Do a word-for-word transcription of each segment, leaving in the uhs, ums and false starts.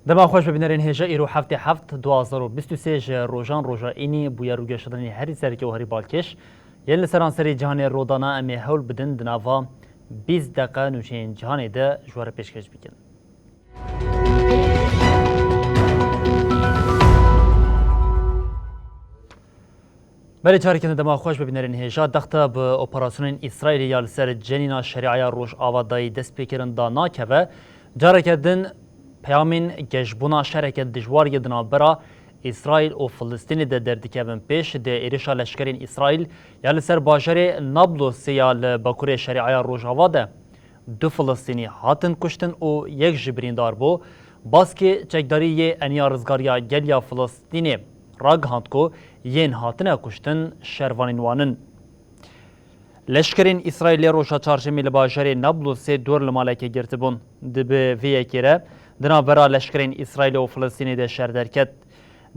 Dema xweş bi bînerên hêja, îro heftê heft, du hazar û bîst û sê ji rojan roja înî bûye rûgeşandinê herî sereke û herî balkêş yên li seranserê cîhanê rodana. Em ê hewl bidin di nava bîst deqe nûçeyên cîhanê de ji we re pêşkêş bikin. Belê, careke din dema xweş bi bînerên hêja. Dexta bi operasyonên Îsraîlê ya li ser cenîna Şerîaya Rojava dayî destpêkirin da nakeve. Careke din peyamên geşbûna şereke dijwar yê di navbera Îsraîl û Filistînê de derdikevin pêş. Di êrişa leşkerên Îsraîl ya li ser bajarê Nablosê ya li bakurê Şerîaya Rojava de du Filistînî hatin kuştin û yek jî birîndar bû. Baskê çekdarî yê Eniya Rizgariya Gel ya Filistînê ragihand ku yên hatine kuştin şervanên wan in. Leşkerên Îsraîlê roja çarşemê li bajarê Nablusê dor li malekê girtibûn. Di bi vê yekê re di navbera leşkerên Îsraîlê û Filistînê de şer derket.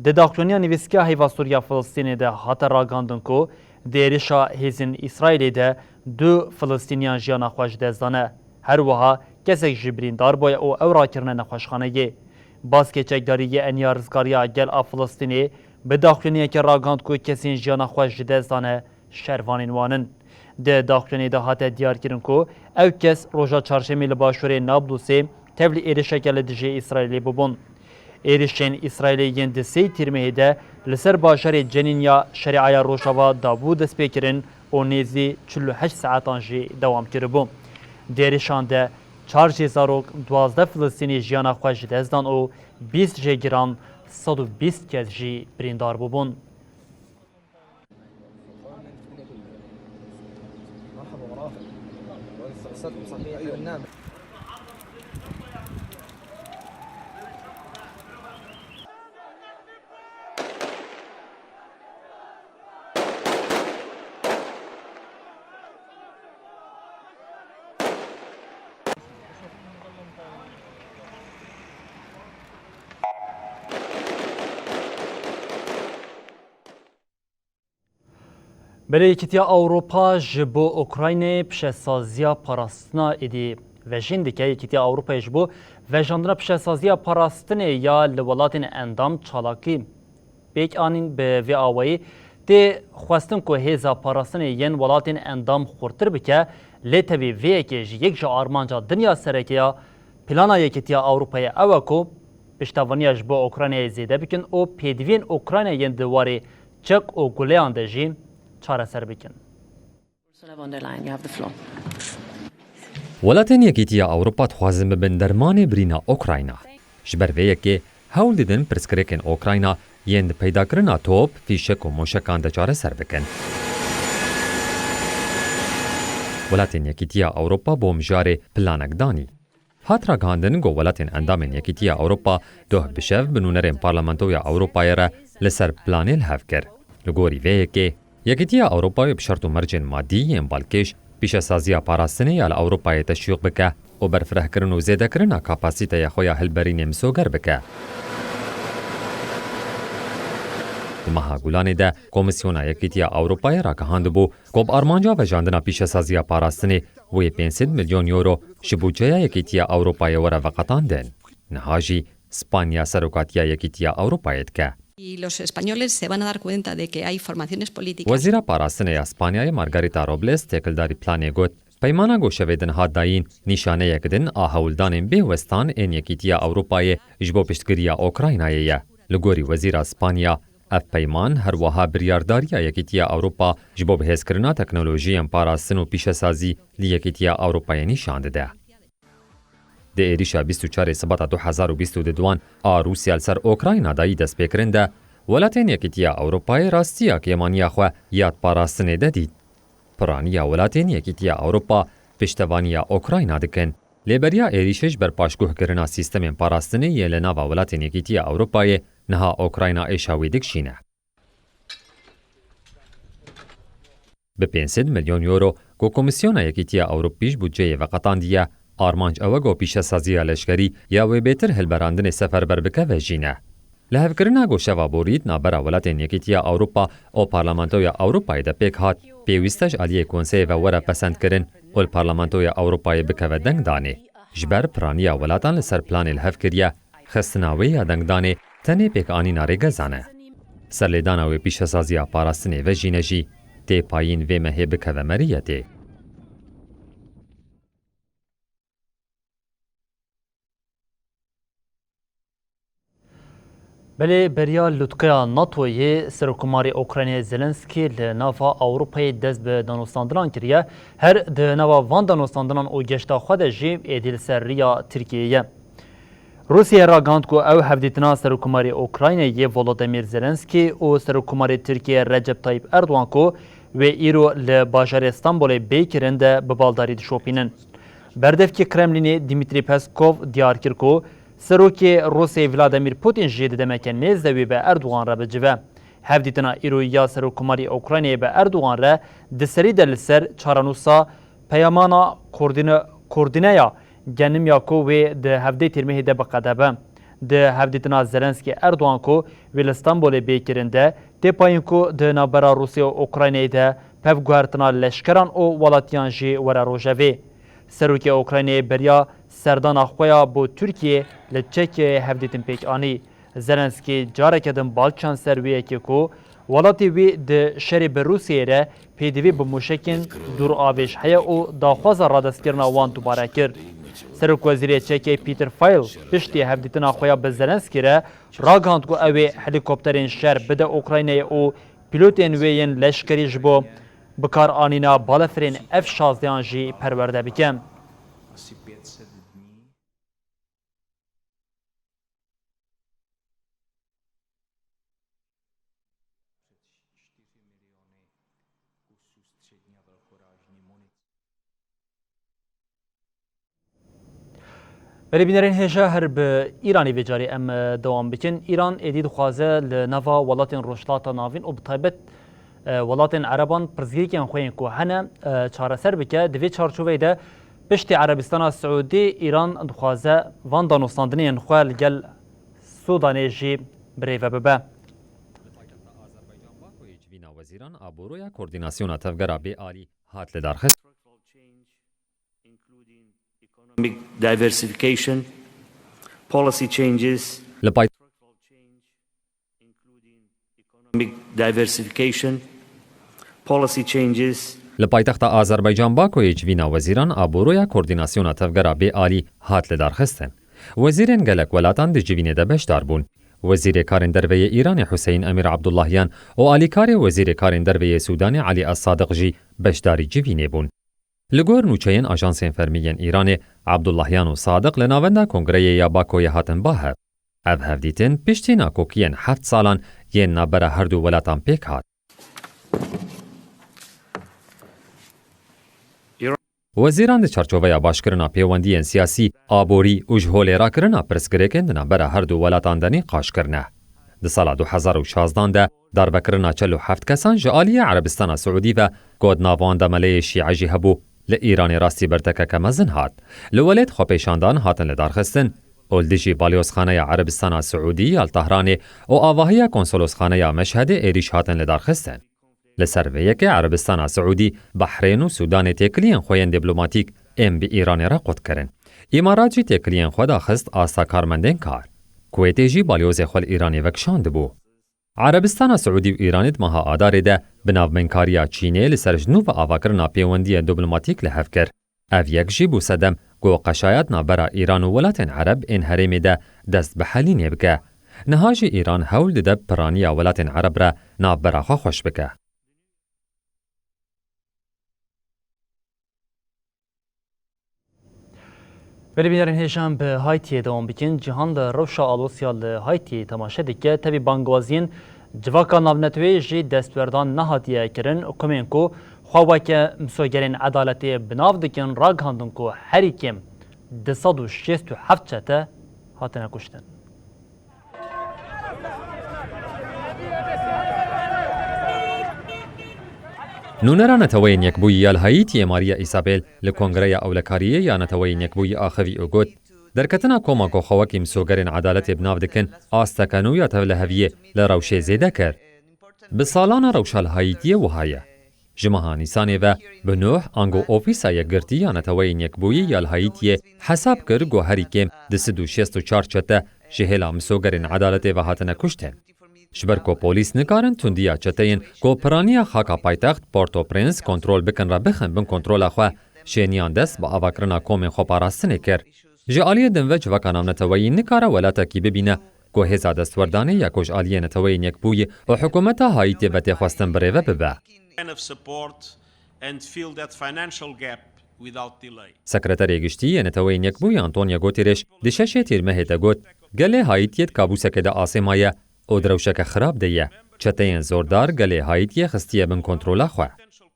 Di daxuyaniya nivîskiya Heyva Sûriya Filistînê de hate ragihandin ku di êrişa hêzên Îsraîlê de du Filistîniyan jiyana xwe ji dest dane. Her wiha kesek jî birîndar bûye û ew rakirine nexweşxaneyê. Baskê çekdarî yê Eniya Rizgariya Gel a Filistînê bi daxuyaniyekê ragihand ku kesên jiyana xwe ji dest dane şervanên wan in. Di daxuyaniyê de hate diyarkirin ku ew kes roja çarşemê li başûrê Nablusê tevlî êrişeke li dijî Îsraîlê bûbûn. Êrişên Îsraîlê yên di sêyî Tîrmehê de li ser bajarê Cenîn ya Şerîaya Rojava dabû destpêkirin û nêzî çil û heşt saetan jî dewam kiribû. Di êrişan de çar jê zarok, duwazdeh Filistînî jiyana xwe ji dest dan û bîst jê giran, sed û bîst kes jî birîndar bûbûn. Belê, Yekîtiya Ewropa ji bo Ukraynayê pişesaziya parastina êdî vejîn dike. Yekîtiya Ewropayê ji bo vejandina pişesaziya parastinê ya li welatên endam çalakî pêk anîn. Bi vê awayî tê xwestin ku hêza parastinê yên welatên endam xurtir bike, lê tevî vê yekê jî yek ji armanca dinya sereke ya plana Yekîtiya Ewropayê ew e ku piştevaniya ji bo Ukraynayê zêde bikin û pêdiviyên Ukraynayê yên di warê çek û guleyan de jî çareser bikin. Ursula von der Leyen, you have the floor. Welatên Yekîtiya Ewropa dixwazin bibin dermanê birîna Ukrayna. Ji ber vê yekê hewl didin pirsgirêkên Ukrayna yên di peydakirina top, fîşek û moşekan de çareser bikin. Welatên Yekîtiya Ewropa bo mijarê planek danî. Hat ragihandin ku welatên endamên Yekîtiya Ewropa doh bi şev bi nûnerên Parlamentoya Ewropayê re li ser planê li hev kir. Li gorî vê yekê, Yekîtiya Ewropayê bi şert û mercên madî yên balkêş pîşesaziya parastinê ya li Ewropayê teşwîq bike û berfirehkirin û zêdekirina kapasîteya xwe ya hilberînê misoger bike. Di meha Gulanê de Komîsyona Yekîtiya Ewropayê ragihandibû ku bi armanca vejandina pîşesaziya parastinê wê pênc sed milyon euro ji budceya Yekîtiya Ewropayê were veqetandin. Niha jî Spanya serokatiya Yekîtiya Ewropayê dike. Y los españoles se van a dar cuenta de que hay formaciones políticas. Wezîra Parastinê ya Spanyayê Margarita Robles têkildarî planê got, Peymana ku şevê din hat dayîn, nîşaneyek din a hewldanên bêwestan ên Yekîtiya Ewropayê ji bo piştgiriya Ukraynayê ye. Li gorî Wezîra Spanya, ev peyman her wiha biryardariya Yekîtiya Ewropa ji bo bihêzkirina teknolojiyên parastin û pîşesazî li Yekîtiya Ewropayê nîşan dide. Di êrîşa bîst û çarê Sibata du hezar û bîst û du a Rûsya li ser Ukrayna dayî destpêkirin de, welatên Yekîtiya Ewropayê rastiya kêmaniya xwe ya di parastinê de dît. Piraniya welatên Yekîtiya Ewropa piştevaniya Ukrayna dikin. Lê beriya êrîşê ji ber paşguhkirina sîstemên parastinê yên li nava welatên Yekîtiya Ewropayê niha Ukrayna êşa wî dikişîne. Bi pênc sed milyon euro ku Komîsyona Yekîtiya Ewropî ji budceyê veqetandiye, armanc ew e ku pîşesaziya leşkerî ya wê bêtir hilberandinê seferber bike vejîne. Lihevkirina ku şeva borî di navbera welatên Yekîtiya Ewropa û Parlamentoya Ewropayê de pêk hat, pêwîst e ji aliyê Konseyê ve were pesendkirin û li Parlamentoya Ewropayê bikeve dengdanê. Ji ber piraniya welatan li ser planê li hev kiriye, Xistina wê ya dengdanê tenê pêkanîna rêgezan e. Serlêdana wê pîşesaziya parastinê ve jî ne jî tê payîn vê mehê bikeve meriyetê. Belê beriya lûtkeya NATOyê Serokkomarê Ukraynayê Zelensky li nava Ewropayê dest bi danûstandinan kiriye, her di nava van danûstandinan û geşta xwe de jî êdî li ser riya Tirkiyeyê ye. Rûsye ragihand ku ew hevdîtina Serokkomarê Ukraynayê Volodymyr Zelensky û Serokkomarê Tirkiyeyê Recep Tayyip Erdogan ku wê îro li bajarê Stenbolê bê kirin de bi baldarî dişopînin. Berdevkê Kremlînê Dmitry Peskov diyar kir ku Serokê Rûsê Vladimir Putin jî di demeke nêz de wê bi Erdogan re bicive. Hevdîtina îro ya Serokkomarê Ukraynayê bi Erdogan re di serî de li ser çarenûsa peyamana koordîne-, koordîneya genim ya ku wê di hevdê Tîrmehê de bi qede be. Di hevdîtina Zelensky Erdogan ku wê li Stenbolê bê kirin de tê payîn ku di navbera Rûsya û Ukraynayê de pevguhertina leşkeran û welatiyan jî were rojevê. Serokê Ukraynayê beriya serdana xwe ya bo Tirkiyê li Çekyayê hevdîtin pêk anî. Zelensky careke din bal çand ser wê yekê ku welatê wî di şerê bi Rûsyayê re pêdivî bi mûşekên dûravêj heye û daxwaza radestkirina wan dubare kir. Serokwezîrê Çekyayê Peter Fial piştî hevdîtina xwe ya bi Zelensky re ragihand ku ew ê helîkopterên şer bide Ukraynayê û pîlotên wê yên leşkerî ji bo bikaranîna balefirên F şazdehan jî perwerde bike. Belê bînerên hêja, her bi Îranê vê carê em, e, dewam bikin. Îran êdî dixwaze li nava welatên Rojhilata Navîn û bi taybet, e, welatên Ereban pirsgirêkên xwe yên ku hene, e, çareser bike. Di vê çarçoveyê de piştî Erebistana Siûdî Îran dixwaze van danûstandinên xwe li gel Sûdanê jî birêve bibe. Li paytexta Azerbaycan Bakoyê civîna wezîran a Buroya Koordînasyona Tevgera Bêalî hat lidarxistin. Economic diversification, policy changes. Li pay- Economic diversification, policy changes. Li paytexta Azerbaycan Bakoyê civîna wezîran a Buroya Koordînasyona Tevgera Bêalî hat lidarxistin. Wezîrên gelek welatan di civînê de beşdar bûn. Wezîrê Karên Derve yê Îranê Huseyîn Emîr Abdullahyan û alîkarê Wezîrê Karên Derve yê Sûdanê Elî Es-Sadiq jî beşdarî civînê bûn. Li gor nûçeyên ajansên fermî yên Îranê, Abdullahyan û Sadiq li navenda kongreyê ya Bakoyê hatin ba hev. Ev hevdîtin piştî nakokiyên heft salan yên navbera her du welatan pêk hat. Wezîran di çarçoveya başkirina pêwendiyên siyasî, aborî û ji holê rakirina pirsgirêkên di navbera her du welatan de nîqaş kirine. Di sala du hezar û şazdan de darbekirina çel û heft kesan ji aliyê Erebistana Siûdî ve, ku di nav wan de meleyê şîe jî hebû, li Îranê rastî bertekeke mezin hat. Li welêt xwepêşandan hatin lidarxistin û li dijî Balyozxaneya Erebistana Siûdî ya li Tehranê û avahiya Konsolosxaneya Meşhedê êrîş hatin lidarxistin. Li ser vê yekê Erebistana Siûdî, Behrên û Sûdanê têkiliyên xwe yên dîplomatîk ên bi Îranê re qut kirin. Îmarat jî têkiliyên xwe daxist asta karmendên kar. Kuwêtê jî balyozê xwe li Îranê vekişandibû. Erebistana Siûdî û Îranê di meha Adarê de bi navbeynkariya Çînê li ser ji nû ve avakirina pêwendiyên dîplomatîk li hev kir. Ev yek jî bû sedem ku qeşaya di navbera Îran û welatên Ereb ên herêmê de dest bi helînê bike. Niha jî Îran hewl dide bi piraniya welatên Ereb re navbera xwe xweş bike. Belê bînerên hêja, em bi Haîtiyê dewam bikin. Cîhan li rewşa Alosya li Haîtiyê temaşe dike. Tevî bangwaziyên civaka navneteweyê jî destwerdan nehatiye kirin. Komên ku xwe weke misogerên edaletê bi nav dikin, ragihandin ku herî kêm du sed û şêst û heft çete hatine kuştin. Nûnera Neteweyên Yekbûyî ya li Haîtiyê Maria Isabel li Kongreya Ewlekariyê ya Neteweyên Yekbûyî axivî û got, derketina koma ku xwe wekî misogerên edaletê bi nav dikin, asteke nû ya tevliheviyê li rewşê zêde kir. Bi salan e rewşa li Haîtiyê wiha ye. Ji meha Nîsanê ve bi nûh ango Ofîsa Yekgirtî ya Neteweyên Yekbûyî ya li Haîtiyê hesab kir ku herî kêm du sed û şêst û çar çete ji hêla misogerên edaletê ve hatine kuştin. Ji ber ku polîs nikarin tundiya çeteyên ku piraniya xaka paytext Port-au-Prince kontrol bikin re bixin bin kontrola xwe, şêniyan dest bi avakirina komên xweparastinê kir. Ji aliyê din ve civaka navneteweyî nikare welatekî bibîne ku hêza destwerdanê ya ku ji aliyê Neteweyên Yekbûyî û hikûmeta Haîtiyê ve tê xwestin birêve bibe. Kind of support and fill that financial gap without delay. Sekreterê Giştî yê Neteweyên Yekbûyî Antonio Guterres di şeşê Tîrmehê de got, gelê Haîtiyê di kabûsekê de asê maye û di rewşeke xirab de ye. Çeteyên zordar gelê Haîtiyê xistiye bin kontrola xwe.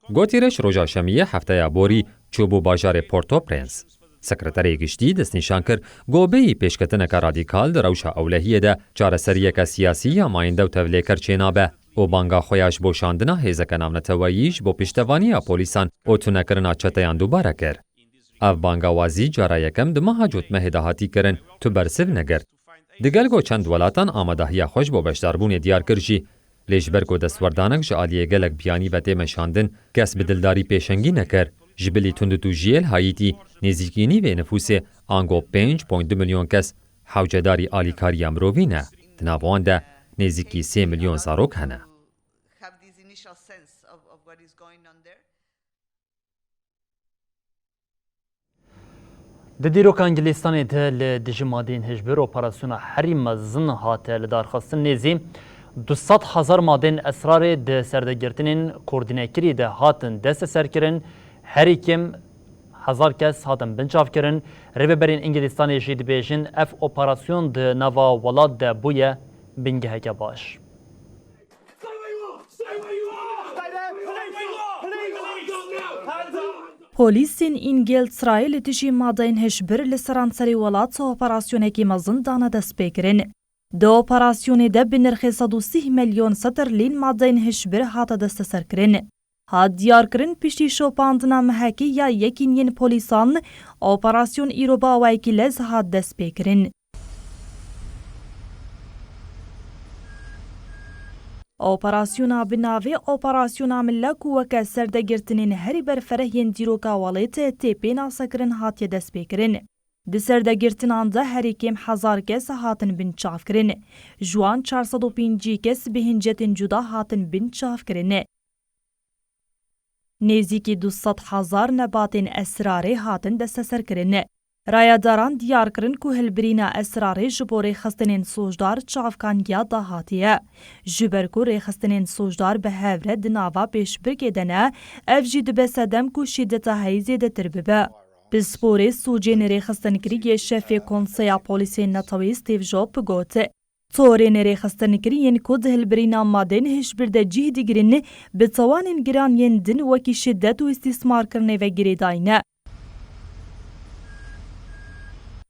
Guterres roja Şemiyê hefteya borî çûbû bajarê Port-au-Prince. Sekreterê Giştî destnîşan kir, ku bêyî pêşketineke radîkal di rewşa ewlehiyê de çareseriyeke siyasî ya mayînde û tevlêker çênabe û banga xwe ya ji bo şandina hêzeke navneteweyî ji bo piştevaniya polîsan û tunekirina çeteyan dubare kir. Ev bangawazî cara yekem di meha Cotmehê de hatî kirin, tu bersiv negirt. Digel ku çend welatan amadehiya xwe ji bo beşdarbûnê diyar kir jî, lê ji ber ku destwerdanek ji aliyê gelek biyanî ve tê meşandin, kes bi dildarî pêşengî nekir. Ji bilî tundûtûjiyê li Haîtî nêzîkî nîvê nifûsê, ango pênc point du milyon kes, hewcedarî alîkariya mirovî ne. Di nav wan de nêzîkî sê milyon zarok hene. Have this initial sense of, of what is going on there. Di dîroka Îngilîstanê de li dijî madeyên hişbir operasyona herî mezin hate lidarxistin. Nêzî du sed hezar madeyên esrarê di serdegirtinên koordînekirî de hatin desteserkirin. Herî kêm hezar kes hatin binçavkirin. Rêveberên Îngilîstanê jî dibêjin, ev operasyon di nava welat de bûye bingeheke baş. Polîsên Îngilterayê li dijî madeyên hişbir li seranserê welat operasyonekî mezin dane destpêkirin. Di operasyonê de bi nirxê sed û sî milyon sterlîn madeyên hişbir hate desteserkirin. Hat diyarkirin, piştî şopandina mehekê ya yekîn yên polîsan, operasyon îro bi awayekî lez hat destpêkirin. Operasyona bi navê Operasyona Milla ku weke serdegirtinên herî berfereh yên dîroka welêt tê pê nasekirin hatiye destpêkirin. Di serdegirtinan de herî kêm hezar kes hatin binçavkirin. Ji wan çar sed û pêncî kes bi hincetên cuda hatin binçavkirin. Nêzîkî du sed hezar nebatên esrarê hatin desteserkirin. Rayedaran diyar kirin ku hilbirîna esrarê ji bo rêxistinên sûcdar çavkangiya dahatî ye. Ji ber ku rêxistinên sûcdar bi hev re di nava pêşbirkê de ne, ev jî dibe sedem ku şîdeta heyî zêdetir bibe. Pisporê sûcên rêxistinkirî yê şefê Konseya Polîsên Neteweyî Steve Job got, Torên rêxistinkirî yên ku di hilbirîna madeyên hişbir de cih digirin, bi tawanên giran yên din wekî şidet û îstîsmarkirinê ve girêdayî ne.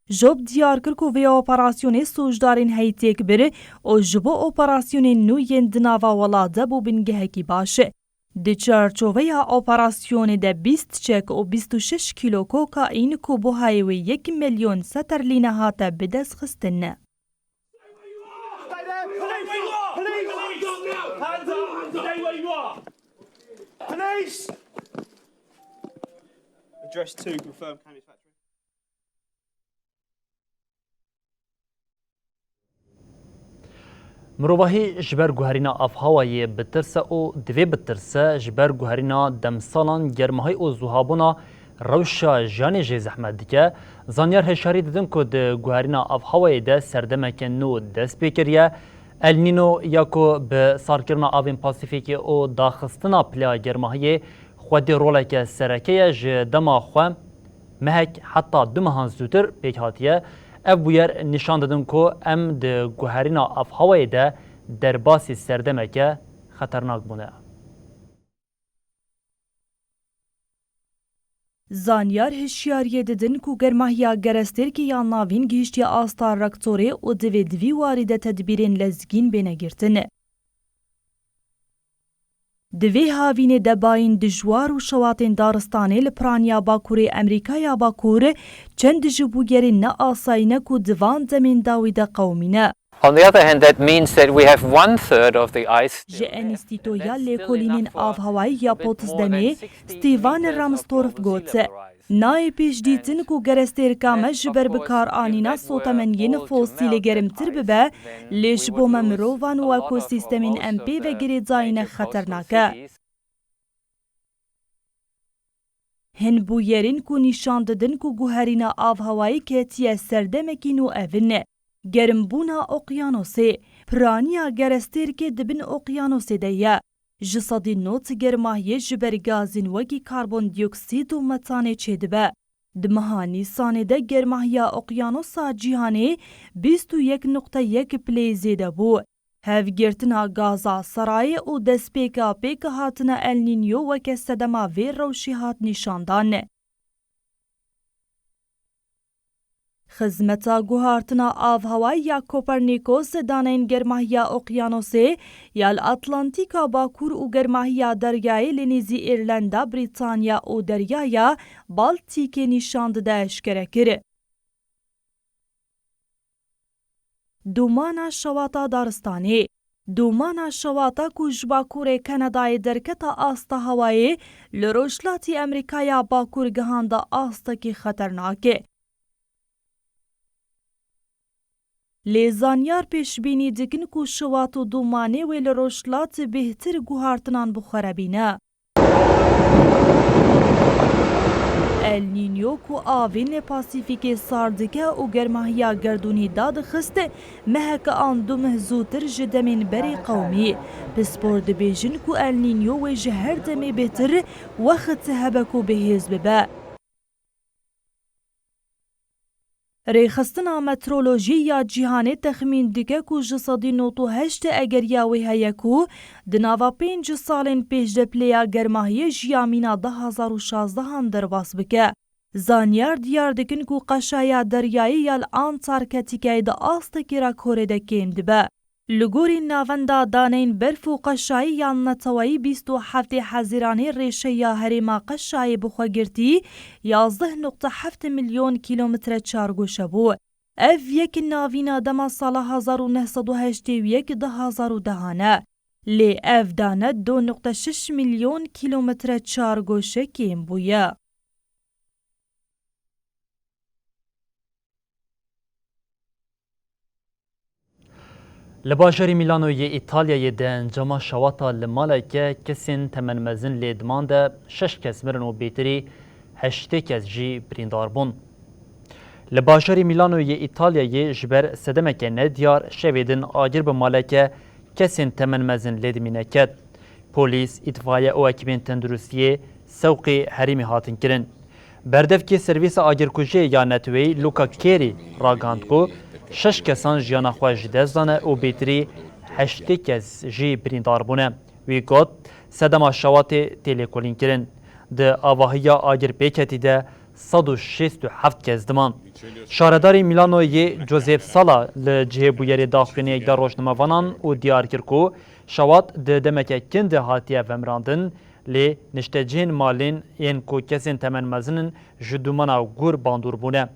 Job diyar kir ku vê operasyonê sûcdarên heyî têk bir û ji bo operasyonên nû yên di nava welat de bû bingehekî baş. Di çarçoveya operasyonê de bîst çek û bîst û şeş kîlo kokaîn ku buhayê wê yek milyon sterlîne hate bidestxistin. Stay there, police! Police! Hands up! Stay where you are! Police! Address two, confirm Cambridge Factory. Mirovahî ji ber guherîna avhewayê bi tirs e û divê bitirse, ji ber guherîna demsalan germahî û zuhabûna rewşa jiyanê jê zehmet dike. Zanyar hişyarî didin ku di guherîna avhewayê de serdemeke nû dest pê kiriye. El Nîno ya ku bi sarkirina avên Pasîfîkê û daxistina pila germahiyê xwedî roleke sereke ye, ji dema xwe mehek heta du mehan zûtir pêk hatiye. Ev bûyer nîşan didin ku em di guherîna avhewayê de derbasî serdemeke xeternak bûne. Zanyar hişyariyê didin ku germahiya gerestêrkê ya navîn gihiştiye asta rektorê û divê di vî warî de tedbîrên lezgîn bêne girtin. Di vê havînê de bayîn dijwar û şewatên daristanê li piraniya Bakurê Amerîkaya Bakur çend ji bûyerên ne asayî ne ku di van demên dawî de qewimîne. On the other hand, that means that we have one third of the ice still there. Ji Enstîtoya Lêkolînên Avhewayî ya Potsdamê Stephen Ramstorff got, Nayê pêşdîtin ku gerestêrka me ji ber bikaranîna sotemeniyên fosîlê gerimtir bibe, lê ji bo me mirovan û ekosîstemên em pê ve girêdayî ne xeternak e. Hin bûyerên ku nîşan didin ku guherîna avhewayê ketiye serdemekî nû ev in: germbûna oqyanosê, piraniya gerestêrkê di bin oqyanosê de ye. Ji sedî nod germahiyê ji ber gazên wekî karbondioksîd û metanê çêdibe. Di meha Nîsanê de germahiya oqyanosa cîhanê bîst û yek nuqte yek pilê zêde bû. Hevgirtina gaza serayê û destpêka pêkhatina El Niño weke sedema vê rewşê hat nîşandan. Xizmeta guhartina avhewayî ya Kopernikos daneyên germahiya oqyanosê ya li Atlantîka Bakur û germahiya deryayê li nêzî Îrlanda, Brîtanya û deryaya Baltîkê nîşan dide eşkere kir. Domana şewata daristanê. Domana şewata ku ji bakurê Kanadayê derketa asta hewayê li rojhilatî Amerîkaya Bakur gihanda astekî xeternak. Lê zanyar pêşbînî dikin ku şewat û domanê wê li rojhilat bêhtir guhartinan bi xwe re bîne. El Niño ku avên Pasîfîkê sar dike û germahiya gerdûnî dadixist, meheke an du meh zûtir ji demên berê qewimî. Pispor dibêjin ku El Niño wê ji her demê bêhtir wext hebe ku bihêz bibe. Rêxistina Meteorolojiyê ya Cîhanê texmîn dike ku ji sedî nod û heşt egeriya wê heye ku di nava pênc salên pêş de pileya germahiyê ji ya mîna du hazar û şazdehan derbas bike. Zanyar diyar dikin ku qeşaya deryayî ya li Antarktikayê di astekî rekorê de kêm dibe. Li gorî Navenda Daneyên Berf û Qeşayî ya Neteweyî, bîst û heftê Hezîranê rêşeya herêma Qeşayê bi xwe girtî yazdeh nuqte heft milyon kîlometre çargoşe bû. Ev yek navîna dema sala hezar û neh sed û heştê û yek du hazar û dehan e. Lê ev dane du nuqte şeş milyon kîlometre çargoşe kêm bûye. Li bajarê Mîlano yê Îtalyayê di encama şewata li maleke kesên temenmezin lê diman de şeş kes mirin û bêtirî heştê kes jî birîndar bûn. Li bajarê Mîlano yê Îtalyayê ji ber sedemeke nediyar şevê din agir bi maleke kesên temenmezin lê dimîne ket. Polîs, îtfaiye û ekîbên tenduristiyê sewqê herêmê hatin kirin. Berdevkê Servîsa Agirkujiyê ya Neteweyî Luca Carey ragihand ku şeş kesan jiyana xwe ji dest dane û bêtirî heştê kes jî birîndar bûne. Wî got, sedema şewatê tê lêkolînkirin. Di avahiya agirpêketî de sed û şêst û heft kes diman. Şaredarê Mîlanoyê Joseph Sala li cihê bûyerê daxuyaniyek da rojnamevanan û diyar kir ku şewat di demeke kin de hatiye vemirandin, lê niştecihên malên yên ku kesên temen mezin in ji dûmana gor bandor bûne.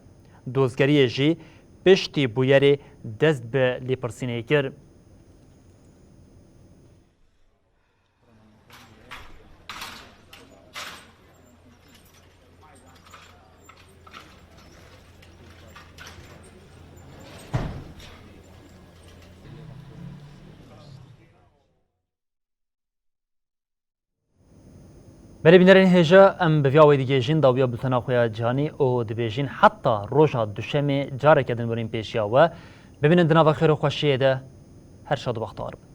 Dozgeriyê jî piştî bûyerê dest bi lêpirsînê kir. Belê bînerên hêja, em bi vîya wê digihêjin dawiya bultena xwe ya cîhanî û dibêjin heta roja duşemê careke din werin pêşiya we. Bimînin di nava xêr û xweşiyê de, her şad û bextewar bin.